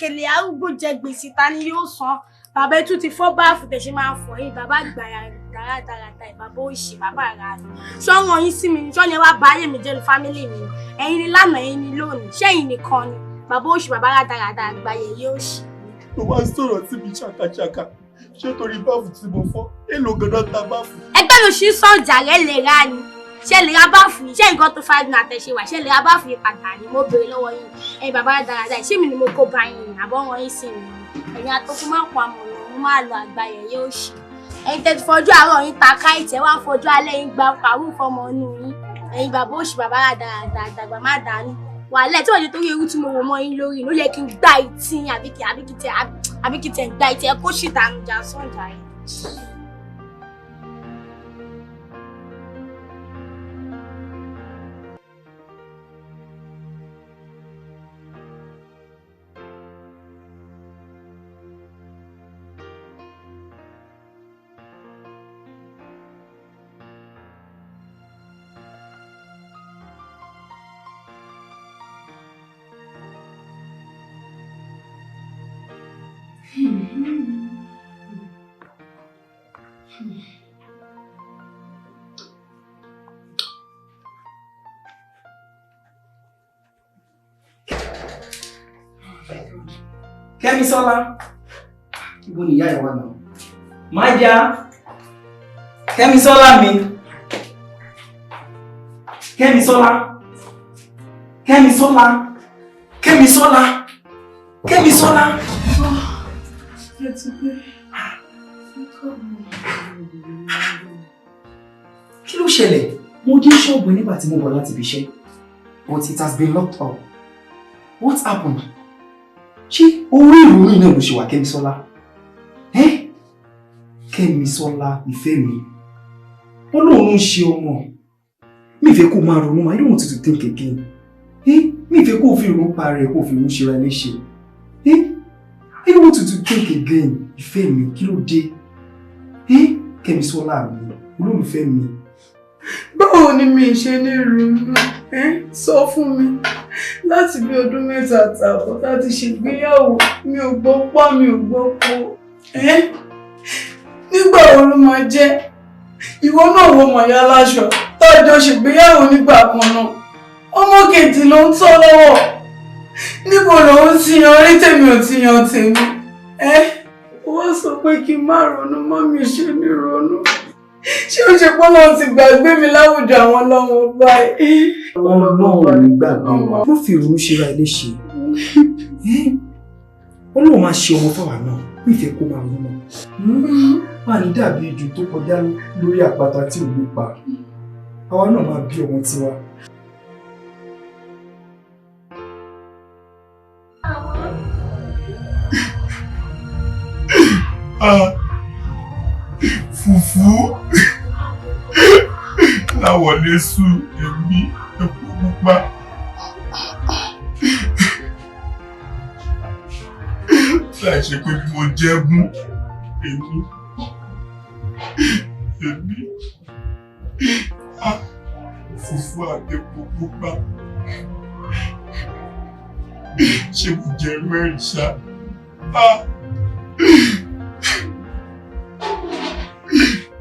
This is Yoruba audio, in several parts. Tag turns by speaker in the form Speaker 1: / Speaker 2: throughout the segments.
Speaker 1: Òkèlè arúgbó jẹ gbèsè, ta ni yóò san? Bàbá ẹ tún ti fọ́ báàfù tẹ̀ ṣe máa ń fọ yín. Bàbá àgbà dáradára, bàbá òṣì, bàbá ara rẹ̀. Ṣọ́wọ́n yín sí mi ni, ṣọ́ni ẹ wá bá ayé mi jẹ́ nu family mi ni. Ẹ̀yin ni lánàá, ẹ̀yin ni lónìí. Ṣẹ́yìn nìkan ni? Bàbá òṣì, bàbá rádaràda, àgbáyé yóò ṣì.
Speaker 2: Ló wá sọ̀rọ̀ sí mi ṣàkàṣàkà. Ṣé torí báàfù tí mo fọ́? Èló ganan ta báàfù?
Speaker 1: Ẹgbẹ́ mi ò ṣì ń sọ̀jà rẹ̀ lè ra ni. Ṣé lè ra báàfù yìí? Ṣé nǹkan tó 5 naira tẹ̀ ṣe wà? Ṣé lè ra báàfù yìí padà ni? Mo béèrè lọ́wọ́ yín. Ẹ̀yin bàbá rádaràda, ṣé mi ni mo kó bá yín ni? Àbọ̀ wọn yín sí mi ni. Ẹ̀yin atọ́kùn máa ń pa àmọ̀nà, mo máa lọ àgbáyé yóò ṣì. Ẹ̀yin tẹ́ ti fọjú àárọ̀ yín ta káìtì, ẹ wá ń fojú alẹ́ yín gba pàrọ̀ fọmọ inú yín. Ẹ̀yin bàbá òṣì, bàbá rádaràda, àdàgbà má dànù. Wàhálẹ̀ tí wọ́n ṣe torí irú tí mo wò mọ́ yín lórí ló yẹ kí n gbá etí yín, àbí kí tẹ gbá etí ẹ kó sì dànù jà sọ̀njà yẹn.
Speaker 3: Kẹ́misọ́lá, ibo ni ìyá ẹ̀ wà náà? My dear, Kẹ́misọ́lá mi. Kẹ́misọ́lá. Kẹ́misọ́lá. Kẹ́misọ́lá. Kẹ́misọ́lá.
Speaker 4: Ẹ ti gbé. Ẹ káàbọ̀.
Speaker 3: Kí ló ṣẹlẹ̀? Mo dé ṣọ́ọ̀bù nígbà tí mo bọ̀ láti ibi iṣẹ́. But it has been locked up. What happened? Ṣé orí ìrònú náà ló ṣe wà, Kẹ́misọ́lá? Ẹ́ Kẹ́misọ́lá, ìfẹ́ mi. Ọlọ́run ló ń ṣe ọmọ. Mi fẹ́ kó máa ronú, I don't want you to think again. Eh? Mi fẹ́ kó fi ìrònú pa rẹ̀, kó fi ìrònú ṣe ra léṣe. Eh? I don't want you to think again. Ìfẹ́ mi, kí ló dé? Eh? Kẹ́misọ́lá mi, olólùfẹ́ mi.
Speaker 4: Báwo ni mi ṣe ní ronú? Ẹ́ sọ fún mi. Láti bí ọdún 3.5 láti ṣègbéyàwó, mi ò gbọ́ pọ́, mi ò gbọ́ pọ́. Ẹ́ nígbà wo ló máa jẹ́? Ìwọ náà wo mọ̀yá láṣọ tọ́jọ́ ṣègbéyàwó nígbà kan náà. Ọmọ kejì ló ń tọ́ lọ́wọ́. Níbo ló ń ti yan orí tèmi ò ti yan tèmi? Ẹ́ wọ́n sọ pé kí n má ronú mọ́, mi ṣe ní ronú. Ṣé ó ṣe pé Ọlọ́run ti gbàgbé mi láwùjọ àwọn ọlọ́mọ báyìí?
Speaker 3: Ọlọ́run ò ní gbàgbé wa. Má fi ìrònú ṣe ra ilé ṣe. Ọlọ́run máa ṣe ọmọ fáwa náà. Mi fẹ́ kó máa ronú mọ́. Má ní dàbí ejò tó kọjá lórí àpáta tí ò ní pa. Àwa náà máa bí ọmọ tiwa.
Speaker 2: Ah, fùfú láwọlé sùn, èmi epo pupa. Láì ṣe pé mo jẹ́gún, èmi ah, fùfú àti epo pupa, ṣé mo jẹ́rú ẹ̀rí ṣá? Ah,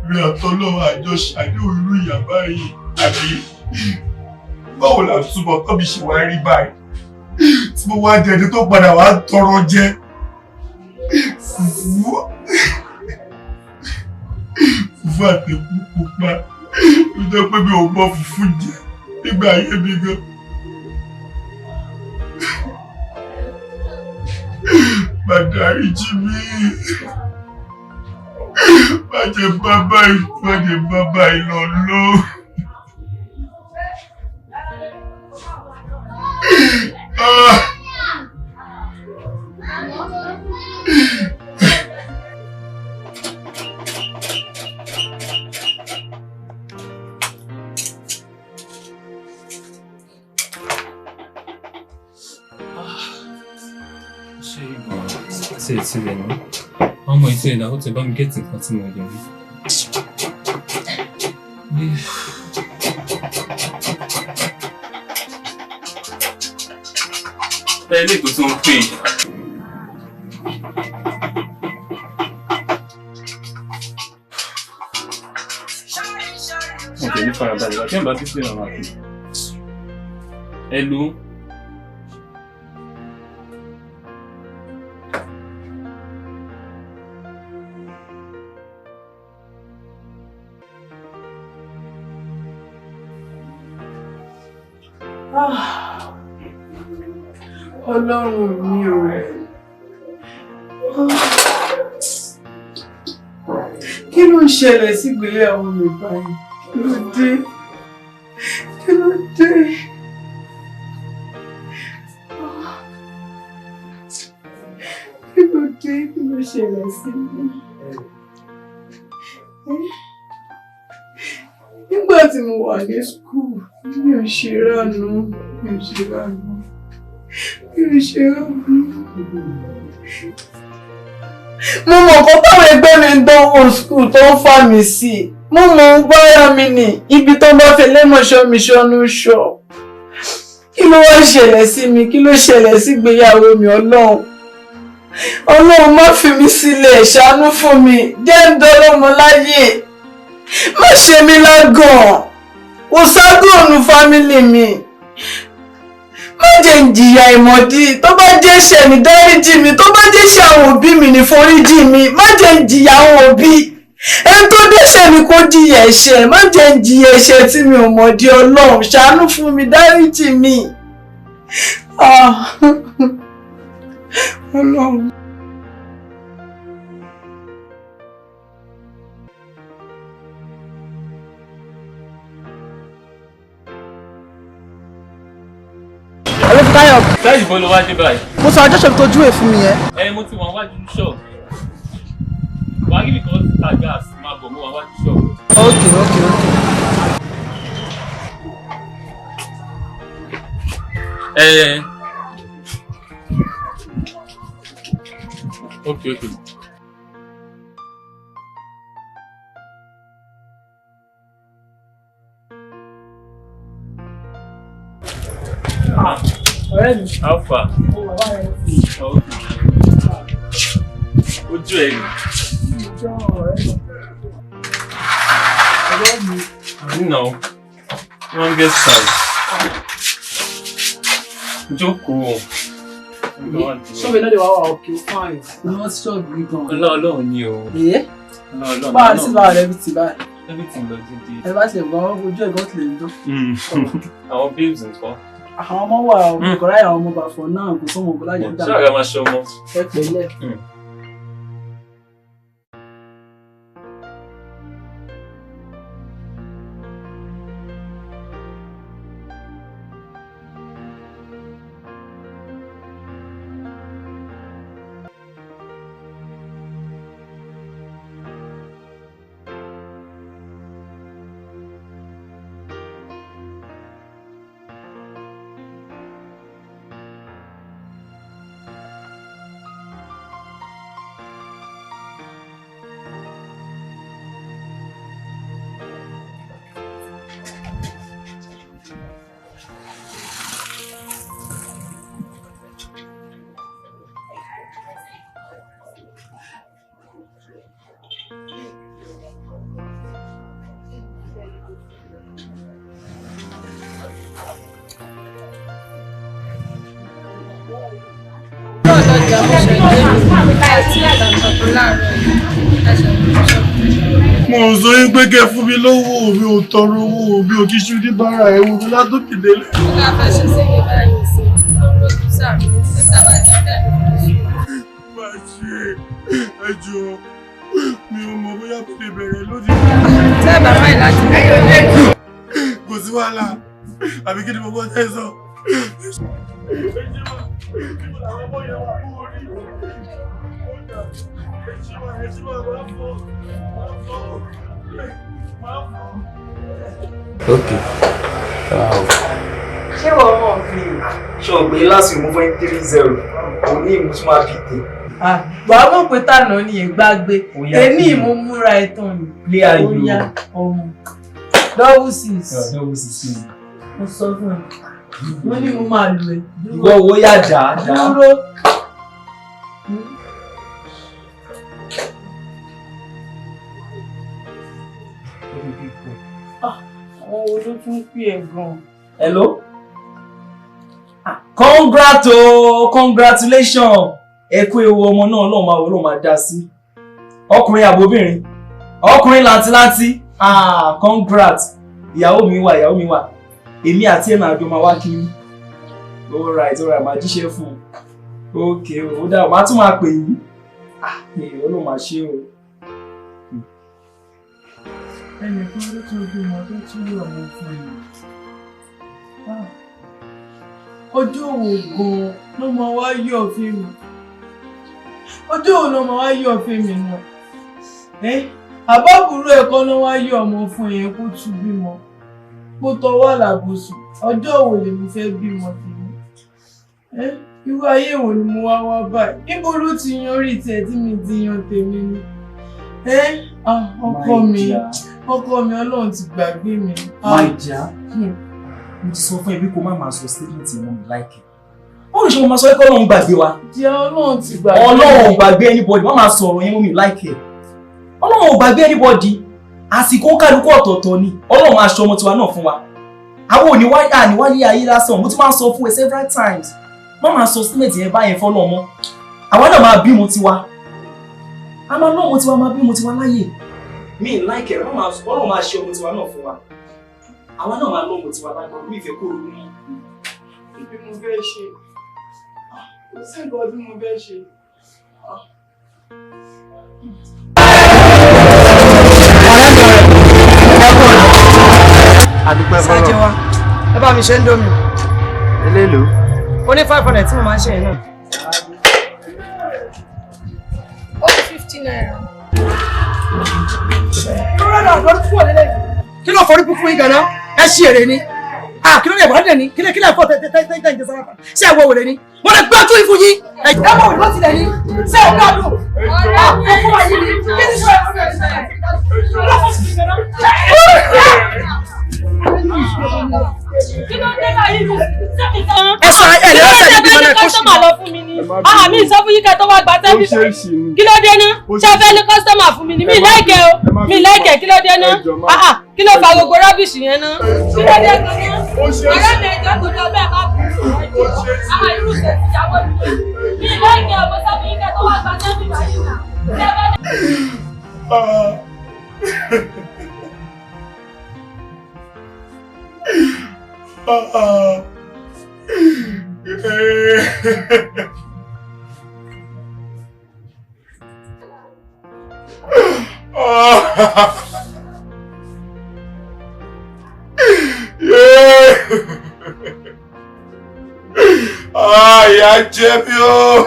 Speaker 2: mi àtọ́lọ́wọ́ àjọ ṣàdéhùn irú ìyá báyìí, àbí báwo là túbọ̀ tọ́bi ṣe wá rí báyìí tí mo wá jẹ ẹni tó padà wá tọrọ jẹ fùfú, fùfú àti epo pupa? Ó jẹ́ pé mi ò mọ fùfú jẹ nígbà ayé mi gan. Má dáríjì mí, má jẹ́ bàbá ikú, má jẹ́ bàbá ìlọ lọ. Ah.
Speaker 5: Ṣé ṣe ti rẹ̀ mí? Ọmọ ìtì ẹ̀dá ó ti bá mi get nǹkan tí mo lè rí. Ẹ ilé tó tún ń pè é. Farabalẹ̀ wá tí wọ́n bá bí sí ìrànwọ́ àti. Hello.
Speaker 4: Ah, Ọlọ́run mi ò. Kí ló ń ṣẹlẹ̀ sí ìgbéyàwó mi báyìí? Kí ló dé? Kí ló dé? Kí ló dé? Kí ló ṣẹlẹ̀ sí mi? Nígbà tí mo wà ní school, mi ò ṣe ránu, mi ò ṣe ránu, mi ò ṣe ránu. Mo mọ̀ nǹkan táwọn ẹgbẹ́ mi ń dánwò school tó ń fà mí sí. Mo mọ̀ ń gbára mi nì ibi tó bá fẹ́ lẹ́mọ̀ṣọ́ mi ṣọ́nú ṣọ́. Kí ló wá ṣẹlẹ̀ sí mi? Kí ló ṣẹlẹ̀ sí ìgbéyàwó mi Ọlọ́run? Ọlọ́run má fi mí sílẹ̀, ṣàánú fún mi, jẹ́ ń dọ́lọ́mọ láyé. Má ṣe mí lágàn, kò ságùn fámílì mi. Má jẹ́ ń jìyà ìmọ̀dí, tó bá jẹ́ ṣẹ̀ ní dáríjì mi, tó bá jẹ́ ṣẹ̀ àwọn òbí mi ní foríjì mi, má jẹ́ ń jìyà àwọn òbí. Ẹni tó dẹ́ṣẹ̀ ni kó jìyà ẹ̀ṣẹ̀, má jẹ́ ń jìyà ẹ̀ṣẹ̀ tí mi ò mọ̀dí Ọlọ́run, ṣàánú fún mi, dáríjì mi. Ọlọ́run.
Speaker 6: Olúfikáyọ̀.
Speaker 5: Táyì bó ló wá dé báyìí.
Speaker 6: Mo sọ àjọṣe tó júwèé fún mi yẹn.
Speaker 5: Ẹ mo ti wà wájú ṣọ́ọ̀bù. Wàá rí nìkan ta gas máa bọ̀ mo wà wájú ṣọ́ọ̀bù.
Speaker 6: Ok ok ok.
Speaker 5: Ẹ ok ok.
Speaker 6: Ọ̀rẹ́ mi.
Speaker 5: How far? Ojú ẹ̀ ni.
Speaker 6: Ọ̀rẹ́ mi.
Speaker 5: No. Wọ́n get size. Jókòó.
Speaker 6: Ṣọ́ọ̀bù náà lè wá wà òkè fine. Iná ṣọ́ọ̀bù yìí gan.
Speaker 5: Ọlá Ọlọ́run ni o.
Speaker 6: Èé.
Speaker 5: Ọlá Ọlọ́run.
Speaker 6: Báwo ni sílá rẹ̀ bí ti báyìí?
Speaker 5: Everything lọ dídí.
Speaker 6: Ẹ bá ṣe gbọ́n ojú ẹ̀gbọ́n ti lè dán.
Speaker 5: Àwọn babes nǹkan.
Speaker 6: Àwọn ọmọ wà ọkọ̀ ráyà àwọn ọmọ bàfọ̀ náà kò sọ́mọ ògùn láyé dà.
Speaker 5: Ṣé àgbà máa ṣe ọmọ?
Speaker 6: Ẹ pẹ̀lẹ́.
Speaker 2: Mo sọ yín pé kẹ́ fún mi lówó, mi ò tọrọ owó, mi ò kí ṣu ní bára ẹ̀ wò mí látòkè délé. Má ṣe ẹjọ́, mi ò mọ̀ bóyá mo lè bẹ̀rẹ̀ lónìí.
Speaker 4: Tẹ́ bàbá yìí láti bẹ̀rẹ̀.
Speaker 2: Kò sí wàhálà, àbí kí ni mo gbọ́ tẹ́ sọ?
Speaker 3: Okay. Wow.
Speaker 7: Ṣé wọ́n mọ̀ pé
Speaker 3: Ṣé o gbé last week mo fún 3-0? Òní mo tún máa bí tè.
Speaker 4: Wàá mọ̀ pé tànà ni ìgbàgbé.
Speaker 3: Ó yá,
Speaker 4: Èmi
Speaker 3: kí ni?
Speaker 4: mo múra ẹ̀tàn ni.
Speaker 3: Play ayò.
Speaker 4: Ó yá ọmọ. 66.
Speaker 3: 66.
Speaker 4: Mo sọ fún ẹ. Mo ní mo máa lù ẹ́.
Speaker 3: Ìwọ wo yá dà dà.
Speaker 4: Dúró. Àwọn wo ló tún pè ẹ́ gan-an?
Speaker 3: Hello? Ah, congrat o, congratulations. Ẹ kú ewu ọmọ náà, Ọlọ́run máa wo, Ọlọ́run máa dá sí. Ọkùnrin àbóbìnrin? Ọkùnrin làǹtìlanti. Ah, congrats. Ìyàwó mi wà, ìyàwó mi wà. Èmi àti ẹ̀ máa jọ máa wá kiri. All right, máa jíṣẹ́ fún un. Okay, ó dà, màá tún máa pè yín. Ah, Ọlọ́run máa ṣe o.
Speaker 4: Ẹnìkan ló tún bímọ tó tún rí ọmọ fún mi. Ọjọ́ wo gan-an ló máa wá yọ̀ fún mi? Ọjọ́ wo ló máa wá yọ̀ fún mi náà? Àbábùrú ẹ̀kọ́ ló wá yọ̀ ọmọ fún yẹn kó tún bímọ. Kó tọwọ́ àlàbòsùn. Ọjọ́ wo lèmi fẹ́ bímọ tèmi? Irú ayé wo ni mo wá wá báyìí? Níbo ló ti yan orí tiẹ̀ tí mi ti yan tèmi ni? Ọkọ mi, ọkọ mi, Ọlọ́run ti gbàgbé mi.
Speaker 3: My dear, mo ti sọ fún ẹ bí kò má máa sọ statement mọ́ mi láìpẹ́. Báwo ni ṣe mo máa sọ pé Ọlọ́run gbàgbé wa?
Speaker 4: Jẹ́ Ọlọ́run ti gbàgbé.
Speaker 3: Ọlọ́run ò gbàgbé anybody, má máa sọ̀rọ̀ yẹn mọ́ mi láìpẹ́. Ọlọ́run ò gbàgbé anybody. Àsìkò kálukú ọ̀tọ̀ọ̀tọ̀ ni. Ọlọ́run máa ṣe ọmọ tiwa náà fún wa. Àwọn òní wáyé ayé lásán. Mo ti máa ń sọ fún ẹ several times. Má máa sọ statement yẹn báyẹn fọ́lọ́ mọ́. Àwa náà máa bímọ tiwa. A máa lọ́mọ tiwa, máa bímọ tiwa láyè. Mi láìkẹ̀ rẹ̀, Ọlọ́run máa ṣe ọmọ tiwa náà fún wa. Àwa náà máa lọ́mọ tiwa lágbọ́n, mi ìfẹ́ kó ronú mọ́.
Speaker 4: Ibi mo fẹ́ ṣe. Kò sí nǹkan tí mo fẹ́ ṣe.
Speaker 7: Adúpẹ́ fọlọ́.
Speaker 6: Ṣáájú wa, ẹ bá mi ṣe ń dómi.
Speaker 7: Eléèlò.
Speaker 6: Ó ní 500 tí mo máa ń ṣe yẹn náà.
Speaker 1: Ó ní 50 naira.
Speaker 6: Kí ló forí kúkú yín gan-an? Ẹ ṣí èrè ni. Kí ló lè wá dẹ̀ ni? Kí lè fọ́ tẹ́tẹ́tẹ́ ìjẹsà lápá? Ṣé ẹ wọ wèrè ni? Mo lè gbájú ìfún yín. Ẹ mọ̀ wèrè lọ́tì lẹ̀ ni. Ṣé ẹ gbádùn? Ẹ fún wa yìí ni. Kí ni ṣe ẹ fún
Speaker 1: Ẹ
Speaker 6: sọ ẹ lè rọ́ṣẹ̀ níbi mọ́lẹ̀ kó
Speaker 1: kọ́sọ́mà lọ fún mi ni. Àmì ìsọfún yín kẹ́ tó wá gba sẹ́fíìsì. Kí ló dé ná? Ṣé fẹ́ ní kọ́sọ́mà fún mi ni? Mi láìkẹ́ o. Mi láìkẹ́ kí ló dé ná? Kí ló fa gbogbo rọ́bìṣì yẹn ná? Kí ló dé gan-an? Ọ̀rẹ́ mi ẹ̀jọ̀ tó lọ bẹ́ẹ̀ má bù ú. Irú ṣe ti yàwó mi. Mi láìkẹ́ o, mo sọ fún yín kẹ́ tó wá gba sẹ́fíìsì yìí nà. Ṣé fẹ́ ní.
Speaker 2: Ìyà jẹ mí o.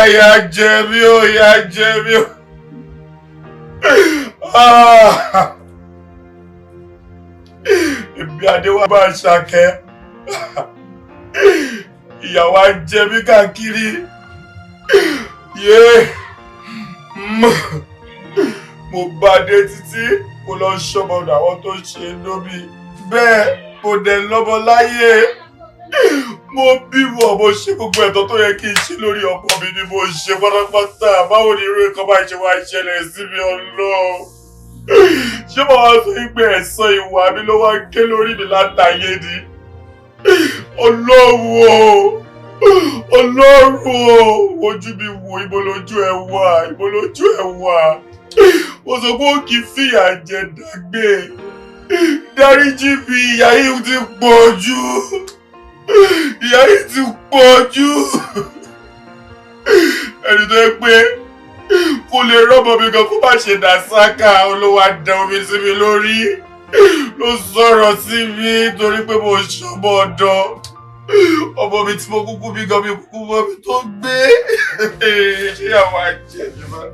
Speaker 2: Ìyà jẹ mí o, ìyà jẹ mí o. Èmi Adéwà bá ṣàkẹ́. Ìyàwó á jẹ mí káàkiri. Yé! Mo bá dé títí, mo lọ ṣọmọdọ̀ àwọn tó ṣe lómi. Bẹ́ẹ̀ mo dẹ̀ lọ́mọ láyé. Mo bímọ, mo ṣe gbogbo ẹ̀tọ́ tó yẹ kí n ṣe lórí ọmọ mi ni mo ṣe pátápátá. Báwo ni irú nǹkan bá ṣe wá ṣẹlẹ̀ sí mi Ọlọ́run? Ṣé mo wá sọ pé ẹ̀san ìwà mi ló wá ké lórí mi látàyé ni? Ọlọ́run o! Ọlọ́run o! Ojú mi wò, ibo lójú ẹ wà, ibo lójú ẹ wà. Mo sọ pé ó kì í fìyà jẹ dàgbé. Dáríjì mi, ìyà yìí ti pọ̀ jù. Ìyà yìí ti pọ̀ jù. Ẹni tó yẹ pé kò lè rọ́mọ mi gan kó má ṣe dàsákà, olówó á da omi sí mi lórí. Ló sọ̀rọ̀ sí mi torí pé mo ṣọmọ ọ̀dọ̀. Ọmọ mi tí mo kúkú bí gan mi kúkú mọ́ mi tó gbé. Ṣé àwọn àjẹ́ mi máa?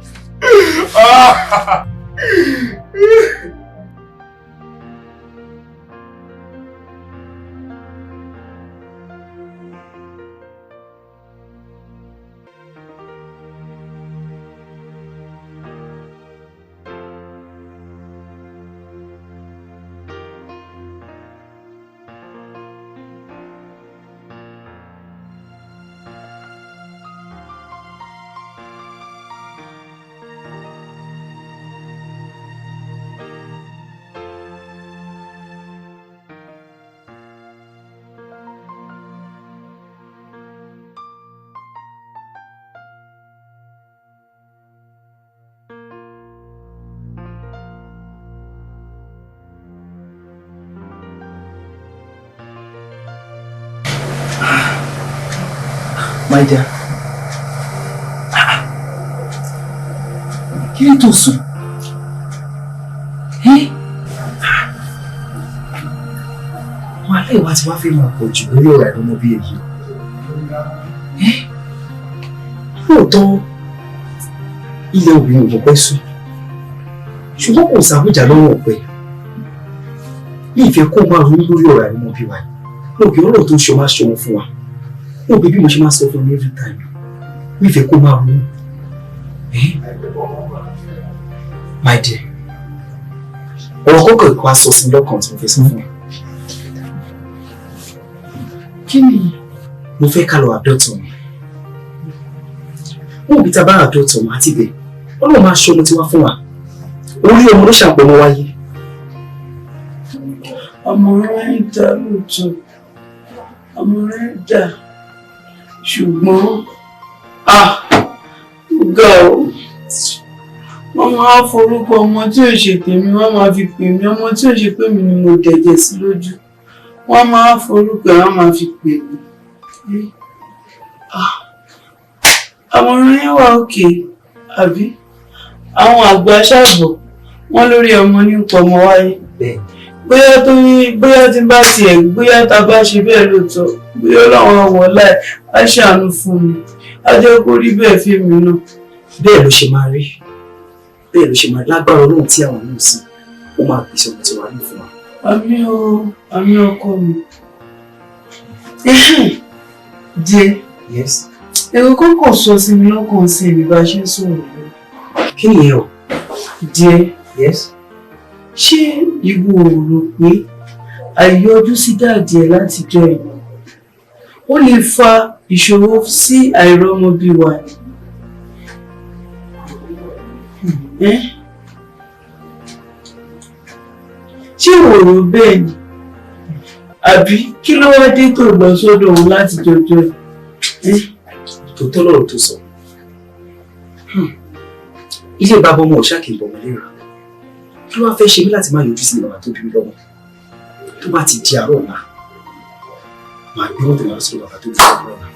Speaker 3: My dear. Kí ló tó sùn? Wàhálà ìwà tí wàá fi máa pọ̀ jù lórí ọ̀rọ̀ àìrọ́mọ bí èyí. Lóòótọ́, ilẹ̀ obìnrin ò mọ̀ pẹ́ sùn. Ṣùgbọ́n kò sàbújà lọ́wọ́ ọ̀pẹ. Ní ìfẹ́ kó máa ronú lórí ọ̀rọ̀ àìrọ́mọ bí wa. Mo kì í ọ̀rọ̀ tó ń ṣe máa ṣọmọ fún wa. Mo bí bí mo ṣe máa sọ fún mi every time. Mi ìfẹ́ kó máa ronú. My dear, ọ̀rọ̀ kọ́kọ́ ìkọ́ aṣọ sí mi lọ́kàn tí mo fẹ́ sọ fún ẹ. Kí ni mo fẹ́ ká lọ adopt ọmọ? Mo ò bí ta bá adopt ọmọ àti ibẹ̀, Ọlọ́run máa ṣọmọ tiwa fún wa. Orí ọmọ ló ṣàpọ̀ ọmọ wáyé.
Speaker 4: Ọmọ rẹ̀ ń dá lóòótọ́, ọmọ rẹ̀ ń dà, ṣùgbọ́n ó ga o. Wọ́n máa forúkọ ọmọ tí ò ṣe tèmi, wọ́n máa fi pè mí, ọmọ tí ò ṣe pé mi ni mo dẹ̀jẹ̀ sí lójú. Wọ́n máa forúkọ ẹ̀, wọ́n máa fi pè mí. Àmọ̀ràn yẹn wà òkè, àbí? Àwọn àgbà ṣàbọ̀, wọ́n lórí ọmọ ní pọmọ wáyé. Bóyá tó ní, bóyá tí bá tiẹ̀, bóyá tá a bá ṣe bẹ́ẹ̀ lóòótọ́, bóyá Ọlọ́run á wọ̀ láì, á ṣàánú fún mi, á jẹ́ kó rí bẹ́ẹ̀ fíìmù náà.
Speaker 3: Bẹ́ẹ̀ ló ṣe máa rí. Bẹ́ẹ̀ ló ṣe máa lágbára Ọlọ́run tí àwọn náà sìn, ó máa pèsè ọmọ tí wàá ní fún wa.
Speaker 4: Àmín o, àmín ọkọ mi. Jẹ́.
Speaker 3: Yes.
Speaker 4: Èrò kọ́kọ́ sọ sí mi lọ́kàn sí mi bá ṣe ń sọ̀rọ̀ lọ.
Speaker 3: Kí nìyẹn o?
Speaker 4: Jẹ́.
Speaker 3: Yes.
Speaker 4: Ṣé ìwọ ò rò pé àìyọjú sí dáàdì ẹ láti jọ ìmọ̀? Ó lè fa ìṣòro sí àìrọ́mọbí wa ni. Ṣé ìwọ ò rò bẹ́ẹ̀ ni? Àbí kí ló wá dé tó lọ sọ́dọ̀ òun láti jọjọ́ ẹ̀?
Speaker 3: Tòótọ́ lọ̀rọ̀ tó sọ. Ilé bàbá ọmọ ọ̀ṣà kì í bọ̀mọ léra. Kí ló wá fẹ́ ṣe mí láti máa yọjú sí bàbá tó bí mi lọ́mọ? Tó bá ti di àárọ̀ ọ̀la, màá gbé mọ́tò lọ sọ́dọ̀ bàbá tó bí mi lọ́la.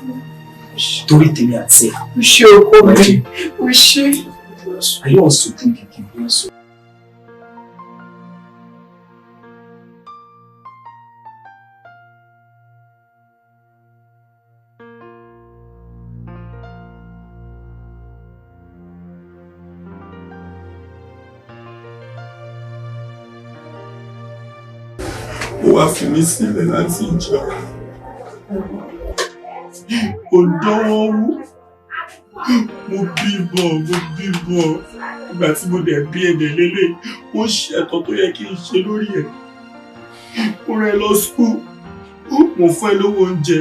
Speaker 3: Torí tèmi àti ẹ̀.
Speaker 4: Ó ṣe ọkọ mi, ó ṣe.
Speaker 3: Ayé wọn sojú kìkì bí wọ́n sọ.
Speaker 2: Ó wá fi mí sílẹ̀ láti ìjà. Kò dánwọ́ wú. Mo bímọ, mo bímọ. Ìgbà tí mo dẹ̀ bí ẹ̀dẹ̀ lélẹ̀, ó ṣe ẹ̀tọ́ tó yẹ kí n ṣe lórí ẹ̀. Mo rán ẹ lọ skúl, mo fún ẹ lówó oúnjẹ,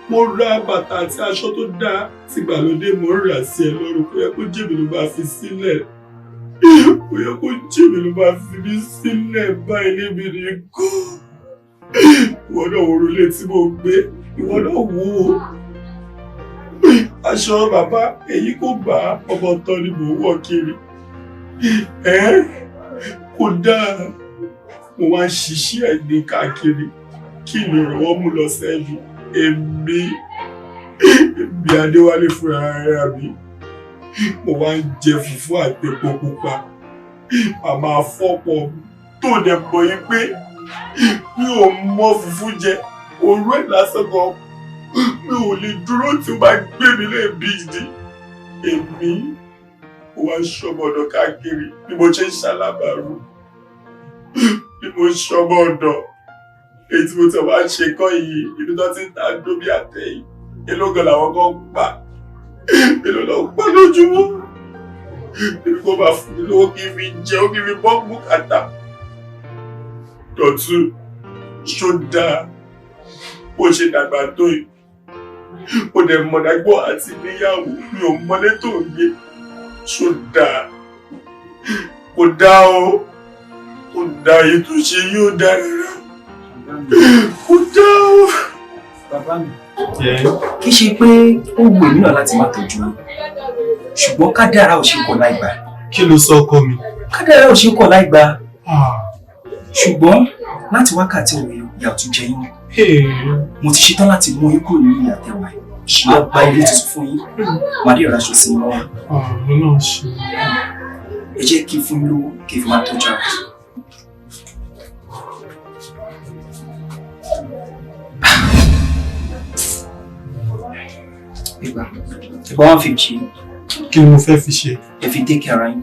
Speaker 2: mo ra bàtà àti aṣọ tó dáa tìgbàlódé mo ń rà sí ẹ lọ́rùn. Kò yẹ kó jèmi ló máa fi sílẹ̀. Kò yẹ kó jèmi ló máa fi mí sílẹ̀ báyìí lébi ní kú. Ìwọ náà wo orúlé tí mo gbé, ìwọ náà wò ó. Aṣọ bàbá èyí kò bá ọmọ tán ni mò ń wọ̀ kiri. Kò dáa. Mo wá ń ṣiṣẹ́ ẹ̀gbin káàkiri kí ni ìrànwọ́ mú lọ sẹ́nu. Èmi Adéwálé fúnra ara mi. Mo wá ń jẹ fùfú àti epo pupa. Màmá fọ́pọ̀ tó dẹ̀ mọ̀ yí pé mi ò mọ fùfú jẹ. Òru ẹ̀ lásán gan. Mi ò lè dúró tí ó bá gbé mi léèbí ìdí. Èmi mo wá ń ṣọmọ ọ̀dọ̀ káàkiri bí mo ṣe ń ṣalábàárù. Bí mo ń ṣọmọ ọ̀dọ̀. Èyí tí mo tẹ̀ wá ń ṣe kọ́ yìí, ibi tó ti ń ta dóbi àtẹ̀yìn. Èló gan làwọn kan ń pa. Èló lọ ń pa lójúmọ́. Èmi kò máa fún mi lówó kí n fi jẹun, kí n fi bọ́ bùkátà. Dọ̀tún, ṣó dáa. Bó ṣe dàgbà tó yìí. Ó dẹ̀ mọ̀dágbọ́ àti níyàwó, mi ò mọlé tó ń gbé. Ṣó dáa. Kò dáa o. Kò dáa, èyí tó ṣe yóò dáa rárá. Kò dáa o.
Speaker 3: Bàbá mi. Kì í ṣe pé ó wù èmi náà láti má tọ́jú yín. Ṣùgbọ́n kádàrá ò ṣe kọ̀ láì gbà.
Speaker 2: Kí ló sọ ọkọ mi?
Speaker 3: Kádàrá ò ṣe kọ̀ láì gbà. Ṣùgbọ́n láti wákàtí òwe ìyà ò tún jẹ yín mọ́. Mo ti ṣetán láti mú yín kúrò nínú ìyà tẹ́wàá yìí. Màá gba ilé tuntun fún yín. Màá dé ìraṣọ sí i lọ́wọ́.
Speaker 5: Ọlọ́run ṣe.
Speaker 3: Ẹ jẹ́ kí n fún yín lówó kí n fi máa tọ́jú ara. Ìgbà 150.
Speaker 5: Kí ni mo fẹ́ fi ṣe?
Speaker 3: Ẹ fi take care ara yín.